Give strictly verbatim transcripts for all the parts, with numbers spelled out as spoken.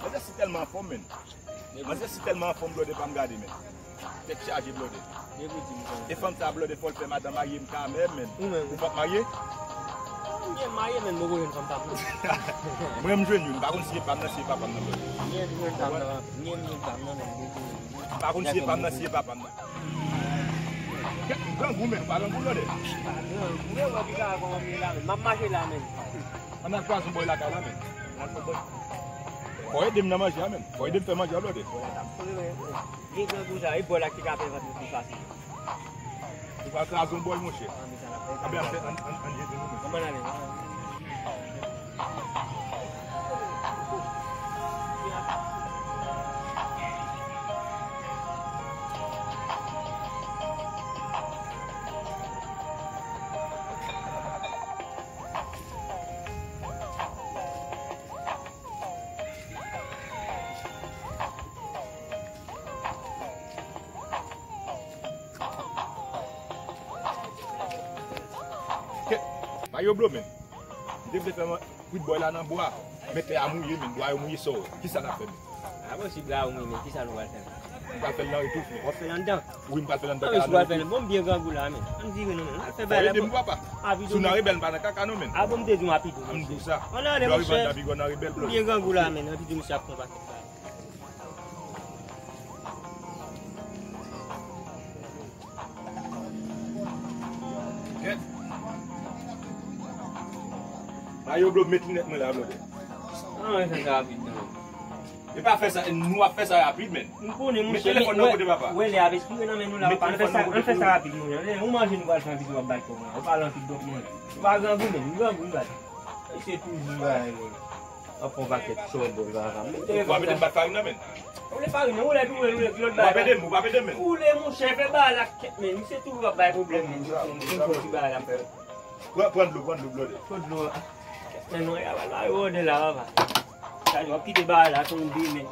Manzè si tèlman anfòm, men. Manzè si tèlman anfòm, blòdè pa m gade, men. Tèt chaje, blòdè. E fanm sa, blòdè, fò l fè madanm marye m kanmenm, men. Ou p ap marye? Mwen marye, men m poko jwenn fanm sa pou. Mwen, m jwenn youn. M pa konn si e pa m nan, si e papa m nan, blòdè. Mwen jwenn fanm nan, mwen jwenn fanm nan, men m poko jwenn. M pa konn si e pa m nan, si e papa m nan. Kèt, grangou, men, ou pa grangou, blòdè. Grangou, men, wè, ki sa, kòman m ye la, men. M ap mache la, men. Ann al kwaze yon bòy lakay la, men. Fò ede m nan manje a, men. Fò ede m fè manje a, blòdè. Vye grangou sa, e bòy la ki ka fè vant mwen pi fasil. Ou pral kraze yon bòy, monchè. Anben, ann fè, ann, ann, ann jete nou, men. Ann ale. Kèt, Mario Blo, men. M te vle fè man-, kwit bòy la nan bwa. Men tè a mouye, men. Bwa yo mouye sò. Kisa n ap fè, men? A bon, si bwa yo mouye, men, kisa nou pral fè, men? Nou pral fè l nan retouf, men. W ap fè l anndan? Wi, m pral fè l anndan kay la nan retouf. Bon, m byen grangou la, men. Ann vire non, men. Ann fè bagay la. Fò ede m, papa. Si w nan rebèl, m pa nan kaka non, men. A bon, m te di w m ap ede w, monchè. Ann ale, monchè. Lè w rive anndan, pi gwo nan rebèl, bro. M byen grangou la, men. Ann ede w, monchè, ap konpase. Kèt. Mario Blo, met linèt mwen la, blòdè. An, fè sa rapid, non. E pa fè sa, nou ap fè sa rapid, men. M konnen, monchè, met telefòn nan kote, papa. Wè, lè ap espire nan men nou la, papa. Ann fè sa, ann fè sa rapid, monchè. Lè ou manje, nou pral fè anpil, w ap bat kò mwen. Ou pale anpil, donk, manje. Ou pa grangou, men. M grangou, m bat. Se toujou bagay, men. Ap fè yon pakèt chòbòl, vava. W ap ede m bat farin nan, men. Ou le farin nan, ou le tou, ou le lòt bagay. W ap ede m, w ap ede m, men. Ou le, monchè, fè bagay la kèt, men. Misye toujou ap bay pwoblèm, men. Misye toujou ap bay la, frè. Pran, pran dlo, pran dlo, blòdè. Pran dlo. Men non, y a pa bagay wòdè la, vava. Sa, w ap kite bagay la tonbe, men.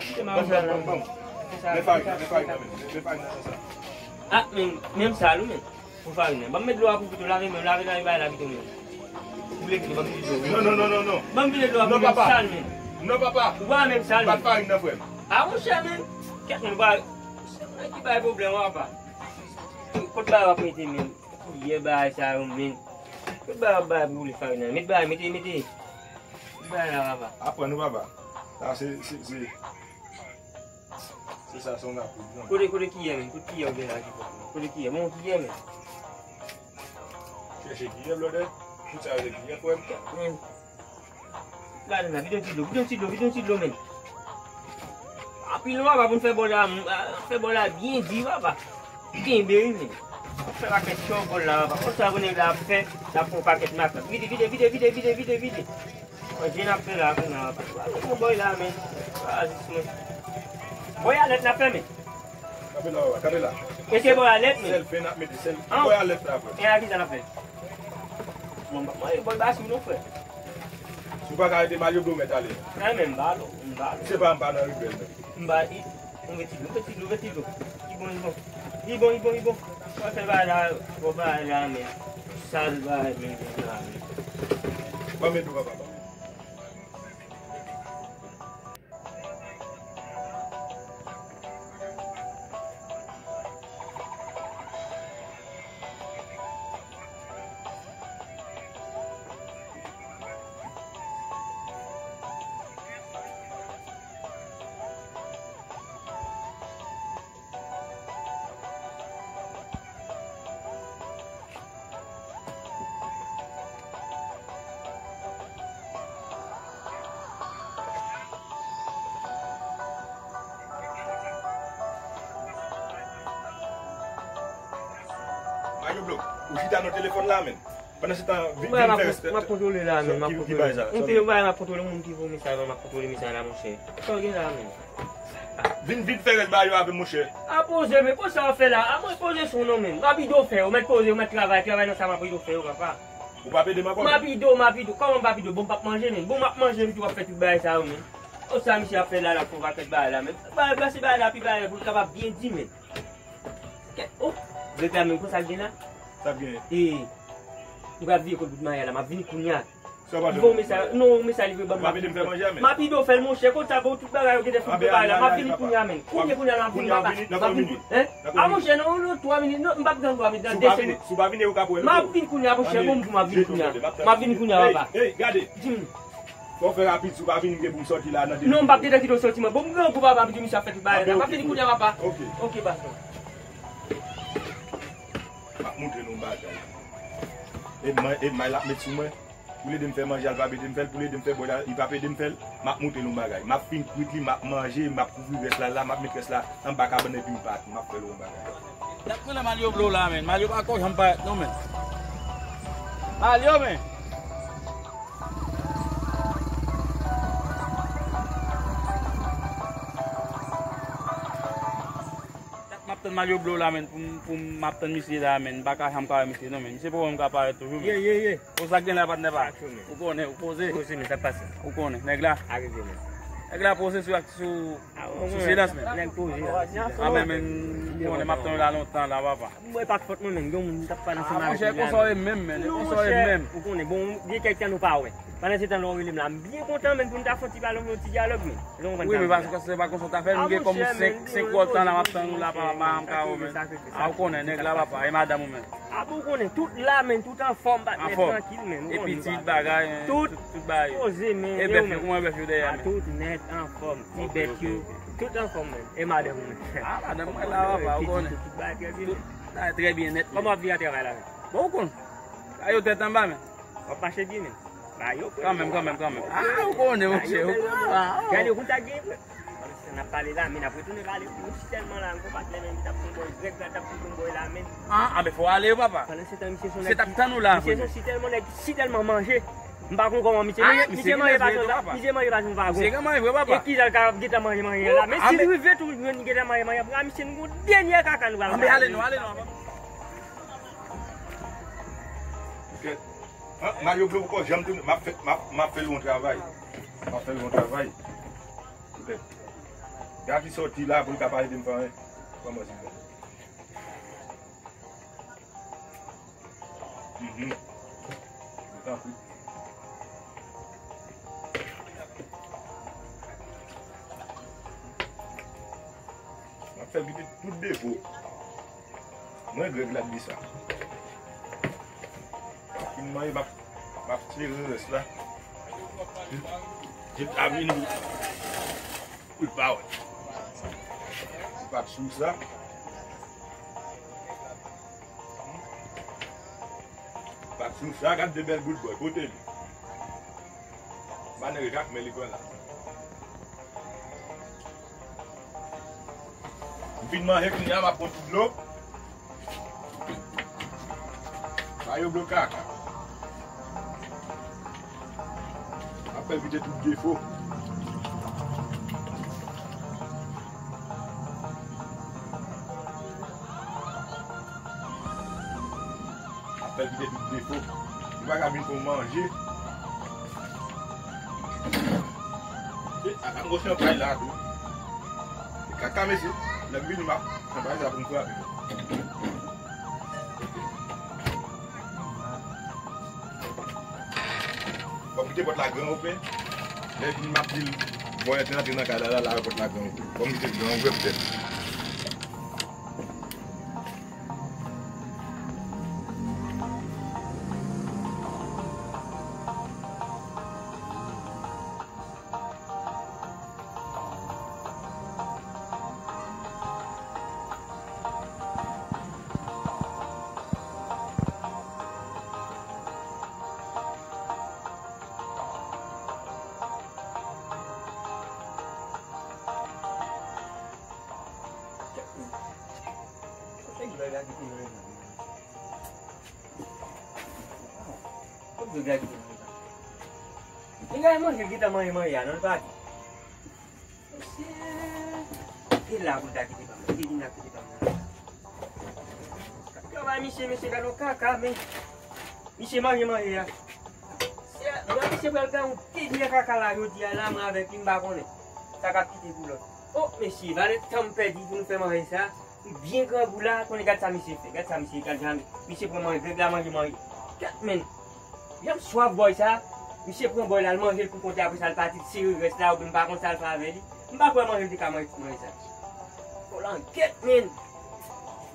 Kite m a sa la. Men farin nan, men farin nan, men. Men farin nan, sa. Ah, men, menm sa, wi, men. Pou farin nan. Ban m met dlo a pou pito, lave men, lave, lave bagay la pito, men. Ou vle pito, ban m pile dlo. Non, non, non, non, non. Ban m pile dlo a pou men, sal, men. Non, papa. Ou pa menm sal, men. Bat farin nan, frè m. Ah, monchè, men. Kèt, mwen pa. Se mwen ki bay pwoblèm, papa. Kot bagay w ap mete, men? Kiyè bagay sa yo, men? Kot bagay w ap bay pou boule farin nan? Met bagay, mete, mete. Met bagay la, papa. Aprann ou, papa. Sa, se, se, se. Se sa, se yon lapid, non. Kote, kote kiyè, men? Kote kiyè ou gen la ki fòt, men? Kote kiyè? Bon, kiyè, men. Chèche kiyè, blòdè. Tout sa yo se kiyè, frè m. Men. Gade la, vide yon ti dlo, vide yon ti dlo, vide yon ti dlo, men. Anpil non, papa, pou n fè bòl la, fè bòl la byen di, papa. Kenbe, wi, men. Fè pakèt chòbòl la, papa. Konsa, konnen l ap fè, l ap fè yon pakèt makak. Vide, vide, vide. Manje n ap fè la kounye a, papa. Gade yon bòy la, men. Azis, men. Bòy alèt n ap fè, men. Kanpe la, papa, kanpe la. Mesye, bòy alèt, men. Sèl fen n ap mete, sèl bòy alèt la, frè. E a kisa n ap fè? Bon, mwen, bòy ba sou nou, frè. Si w pa ka rete mal, yo blo mèt ale. Nan men m ba lo, m ba lo. Se pa m pa nan rebèl, men. M ba, i, on vè ti dlo, on vè ti dlo, on vè ti dlo. I bon, i bon. I bon, i bon, i bon. Fò fè bagay la, fò bagay la, men. Sal bagay, men, men, men. Ban m dlo, papa, ban m. Mario Blo, ou chita nan telefòn la, men. Pandan se tan, vin, vin fè rès. M ap kontwole la, men, m ap kontwole. Yon bagay m ap kontwole, moun ki voye mesaj la, m ap kontwole mesaj la, monchè. Sa w gen la, men? Vin, vin fè rès bagay yo avè m, monchè. A poze, men, poze sa w ap fè la. A mwen poze sou non, men. M ap ede w fè yo, mèt poze, ou mèt travay, travay nan sa m ap ede w fè yo, papa. Ou p ap ede m ankò? M ap ede w, m ap ede w. Kòman m p ap ede w? Bon, m p ap manje, men. Bon, m ap manje, men, tou w ap fè tout bagay sa yo, men. Konsa misye ap fè la, l ap fè yon pakèt bagay la, men. Bagay, pase bagay la, pi bagay pou l kapab byen di, men. Kèt, oh, reklame m konsa k gen la. Sa k gen? E, nou pral vire kot bout maya la, m ap vini kounye a. Li voye mesaj, non, mesaj li voye ban m. M ap ede w fè manje a, men. M ap ede w fè l, monchè, konsa, bon, tout bagay yo gentan fin prepare la. M ap vini kounye a, men. Kounye, kounye a, m ap vini, papa. M ap vini. Hein? A, monchè, non, non, twa minit, non, m p ap tann twa minit, nan de senk. Si w pa vini, ou ka pran l. M ap vini kounye a, monchè, bon, m ap vini kounye a. M ap vini kounye a, papa. Hey, gade. Di m. Fò w fè rapid, si w pa vini, m gen pou m sòti la nan de minit. Non, m p ap gentan kite w sòti, mwen. Bon, m gen yon gwo papa, m di misye ap fè tout bagay la. M ap vini kounye a, papa. Ok. Ok, papa. M ap montre nou yon bagay. E may, e may l ap met sou mwen. Pou l ede m fè manje a, l p ap ede m fè l. Pou l ede m fè bòy la, li p ap ede m fè l. M ap montre nou yon bagay. M ap fin kwit li, m ap manje, m ap kouvri rès la la, m ap met rès la anba kabann epi m pati. M ap fè l yon bagay. N ap pran Mario Blo la, men. Mario pa ko janm parèt, non, men. Mario, men. M ap tann Mario Blo la, men, pou m, pou m ap tann misye la, men. M pa ka janm ka wè misye, non, men. Misye poko janm ka parèt toujou, men. Ye, ye, ye. Bon, sa k gen la, patnè pa? Ou konnen, ou poze. Poze, men, sa k pase? Ou konnen, nèg la. Arive, men. Nèg la poze sou, sou, sou silans, men. Nèg poze la. A, men, men, ou konnen, m ap tann la lontan, la, papa. Mwen pa t fòt mwen menm, gen yon moun m t ap pale ansanm avèk li la. A, monchè, konsa w ye menm, men, konsa w ye menm. Ou konnen, bon, gen kèk tan nou pa wè. Pandan se tan, lè w rele m la, m byen kontan, men, pou n ta fè yon ti pale, yon ti dyalòg, men. Wi, men paske se pa konsa w ta fè, nou gen kòm senk, senk wòl tan la, m ap tann ou la, pa, pa, m ka wè, men. A, ou konnen, nèg la, papa, e madanm ou menm? A, bon, ou konnen, tout la, men, tout anfòm, patnè, trankil, men, ou konnen. E pitit, bagay, tout, tout bagay. Poze, men, e bèf yo, kòman bèf yo dèyè, men? A, tout nèt, anfòm, ti bèt yo, tout anfòm, men. E madanm ou menm? A, madanm mwen la, papa, ou konnen. Tout bagay trè byen. Tout bagay trè byen nèt, men. Kòman w ap viv a travay la, men? Bon, ou konn. Ba yo tèt anba, men. W ap mache byen, men. Ba yo. Kanmenm, kanmenm, kanmenm. A, ou konnen, monchè. Gade, ou konn sa k gen, frè? Pandan se tan n ap pale la, men n ap retounen pale. Nou si tèlman la, m konn pa t lè menm ki t ap pran bòy, Grèg la t ap pran bòy la, men. A, a, men fò w ale, papa. Pandan se tan, misye se yon nèg ki, misye se si tèlman nèg, si tèlman manje. M pa konn kòman misye, misye manje pa t yon, misye manje pa t yon vagon. Misye gen manje vre, papa. E kisa l ka gentan manje, manje la? Men si l rive tou, jwenn li gentan manje, manje, pran misye, nou gon dènye kaka nou pral manje. Anben, ale non, ale non. Ok. An, Mario Blo poko janm tounen. M ap fè, m ap, m ap fè l yon travay. M ap fè l yon travay. Ok. Gade ki sòti la pou l ka pa ede m fè anyen. Kòman se fè? Mhm. Tanpri. M ap fè l kite tout defo. Mwen, Grèg la, di sa. Fin manje, m ap, m ap sere rès la. Jis a vini pou l pa wè. Li pa t sou sa. Li pa t sou sa, gad de bèl bout bòy, kote li? Ba nèg jak men li pran la. M fin manje kounye a, m ap pran ti dlo. Ba yo dlo kaka. M ap fè l kite tout defo. M ap fè l kite tout defo. Li pa ka vin fè w manje. E, a, a, m gon chanpay la tou. E kaka, mesye. Lè m vini, m ap chanpay sa pou m frape. Fò m kite pòt la gran ouvè. Lè m vini, m ap di l, bòy antre nan kay la, la, la, pòt la gran ouvè. Fò m kite l gran ouvè poutèt. Kot Greg la kite manje sa? Li gade manje, li gentan manje manje a, non, li pa di. Mesye, e la pou l ta kite pa m nan. Li te vin la kite pa m nan. Travay misye, mesye, gade yon kaka, men. Misye manje manje a. Se, misye pral gen yon dènye kaka la, jodi a la, mwen avèk li, m pa konnen. Sa k ap kite pou lòt. O, mesye, valè tan m pèdi pou nou fè manje sa. M byen grangou la, konnen gad sa misye fè, gad sa misye, gad jan misye pran manje, Greg la manje manje. Gad, men, jan m swaf bòy sa, Misye pran bòy la, l manje l pou kont li, apre sa l pati, l sere rès la, oubyen m pa konn sa l fè avè li. M pa kwè manje l te ka manje tout manje sa. Fò l ankyèt, men.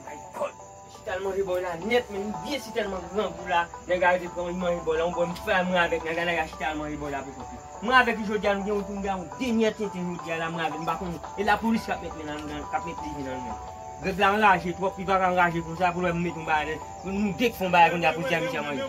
My God. Chita l manje bòy la nèt, men li byen si tèlman grangou la. Nèg la rete pran li manje bòy la, yon bòy m fè mwen avèk nèg la, nèg la chita l manje bòy la pou kont li. Mwen avèk li jodi a, nou gen yon, nou gen yon dènyè tenten jodi a la, mwen avèk li, m pa konn. E lapolis k ap met men nan nou, k ap met livi nan nou. Nèg la anraje twòp, li pa ka anraje konsa, pou l wè m met yon bagay, nou, nou de k fè yon bagay konn apre di a misye manje.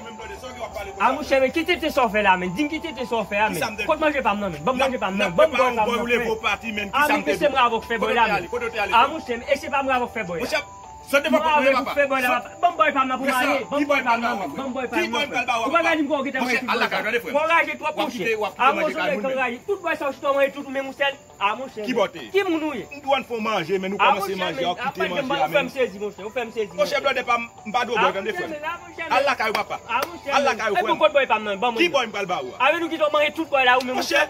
A monchè, men ki tenten sa w fè la, men? Di m ki tenten sa w fè a, men. Kot manje pa m nan, men? Ban m manje pa m nan, ban m bòy pa m nan, frè. A, men ki se mwen avè w k fè bòy la, men. A, monchè, men, e se pa mwen avè w k fè bòy la. Sot devan pòt mwen, papa. Mwen avè w k fè bòy la, papa. Ban m bòy pa m nan pou m ale. Ban m bòy pa m nan, men. Ban m bòy pa m nan, frè. Ou pa ka di m kon w gentan manje tout bòy sa. Ou anraje twòp, monchè. A, monchè, ou anraje tout, men ou sèl. A, monchè, men. Ki bòte? Ki moun ou ye? M di w ann fè w manje, men nou kòmanse manje a, w kite manje a, men. Ou fè m sezi, monchè, ou fè m sezi, monchè. Monchè, blòdè pa m, m pa dwe w bòy, tande, frè m. Al lakay ou, papa. Al lakay ou, frè m. Ki bòy m pral ba ou a? A, men nou kite w manje tout bòy la, ou menm, monchè.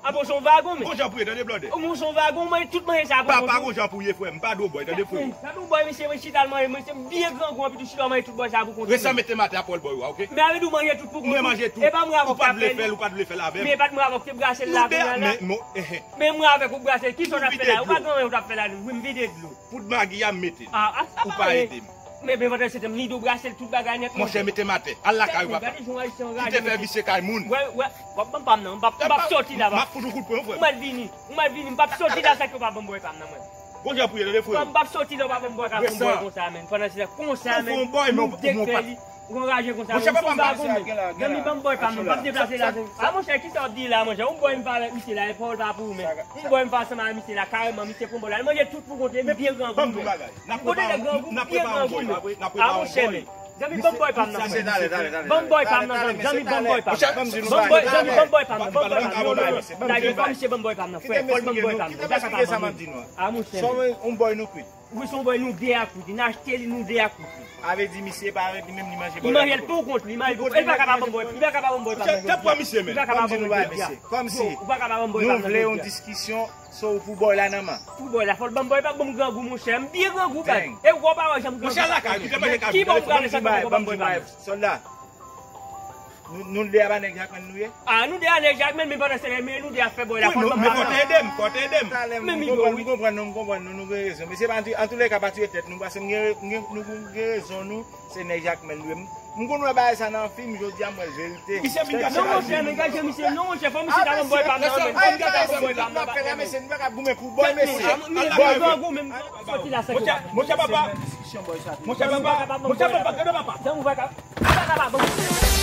A, bon, se yon vagon, men. Gon jan pou ye, tande, blòdè. Ou, bon, se yon vagon, manje tout manje sa pou kont ou. Papa, gon jan pou ye, frè m, m pa dwe w bòy, tande, frè m. Gade yon bòy, mesye, mwen chita l manje, mwen se byen grangou, anpi tou chita w manje tout bòy sa pou kont ou. Resan mete m atè a, pòl bòy ou a, oke? Men avè di w manje tout pou kont ou. Mwen manje tout. E pa mwen avè w k t ap fè li. Ou pa t vle fè l, ou pa t vle fè l avè m. Men e pa t mwen avè w k te brase l la, kounye a la. Men, men, eh, eh. Men mwen avèk ou brase l, kisa w t ap fè la? Ou pa t gen anyen w t ap fè la, wi, m vide dlo. Poud magi a m mete l. Ou pa ede m. Men, men pandan se tan, m lide w brase l tout bagay nèt, monchè. Monchè, mete m atè. Al lakay ou, papa. Kite fè visye kay moun. Wè, wè, w ap ban m pa m nan. M p ap, m p ap soti la, papa. M ap fout ou kout pwen, frè. Ou mal vini. Ou mal vini. M p ap soti la, sa k yo pa ban m bòy pa m nan, mwen. Gon jan pou ye, tande, frè. M p ap soti la, w pa ban m bòy pa m, bòy konsa, men. Pandan se tan, konsa, men. Ou fè yon bòy, men ou pa. Ou anraje konsa, men. Ou se yon vagon, men. Zanmi, ban m bòy pa m nan. M p ap deplase la. A, monchè, kisa w ap di la, monchè? Yon bòy m pa avèk misye la, e pawòl pa pou ou, men. Yon bòy m pa ansanm avèk misye la, kareman, misye pran bòy la. Li manje tout pou kont li, li byen grangou, men. Kote nèg grangou, byen grangou, men. A, monchè, men. Zanmi, ban m bòy pa m nan, frè. Ban m bòy pa m nan, zanmi, ban m bòy pa m. Ban m bòy, zanmi, ban m bòy pa m nan, ban m bòy pa m nan. Non, non, non. Lage, fò misye ban m bòy pa m nan, frè. Fò l ban m bòy pa m nan. Bagay sa pa bon. A, monchè, men. Wi, se yon bòy nou de a kout li. N achte li, nou de a kout li. A vle di misye pa avèk li menm, li manje bòy la pou kont li. Li manje l pou kont li, li manje pou kont li. E li pa ka pa ban m bòy, li pa ka pa ban m bòy pa m nan, mesye. Li pa ka pa ban m bòy pa m nan, mesye. Kòmsi nou vle yon diskisyon, so ou pou bòy la nan men. Pou bòy la, fò l ban m bòy pa m, ban m grangou, monchè. M byen grangou, baz. E ou pa wè jan m grangou. Monchè, al lakay ou, kite manje kay ou. Ki ban m grangou, sa k yo ban m bòy pa m nan? Sòlda. Nou, nou de a pa nèg Jakmèl nou ye? A, nou de a nèg Jakmèl, men pandan se tan, men nou de a fè bòy la, fò l ban m bòy la. Wi, men fò te ede m, fò te ede m. Men m konprann, m konprann nou, m konprann nou, nou gen rezon. Mesye, pa anti-, antouka, pa tiye tèt nou, paske m gen, m gen, nou gen rezon nou, se nèg Jakmèl nou ye. M, m konn wè bagay sa nan fim, jodi a m wè l verite. Misye vin kache la. Non, monchè, men gade misye, non, monchè, fò misye ta ban m bòy pa m nan, men. Fò misye ta ban m bòy pa m nan, mesye, nou pa ka goumen pou bòy, mesye. Bòy, bòy, goumen, soti la, sa. Monchè, monchè, papa. Monchè, papa. Monchè, papa, gade papa. Jan ou pa ka. Ou pa ka pa ban m.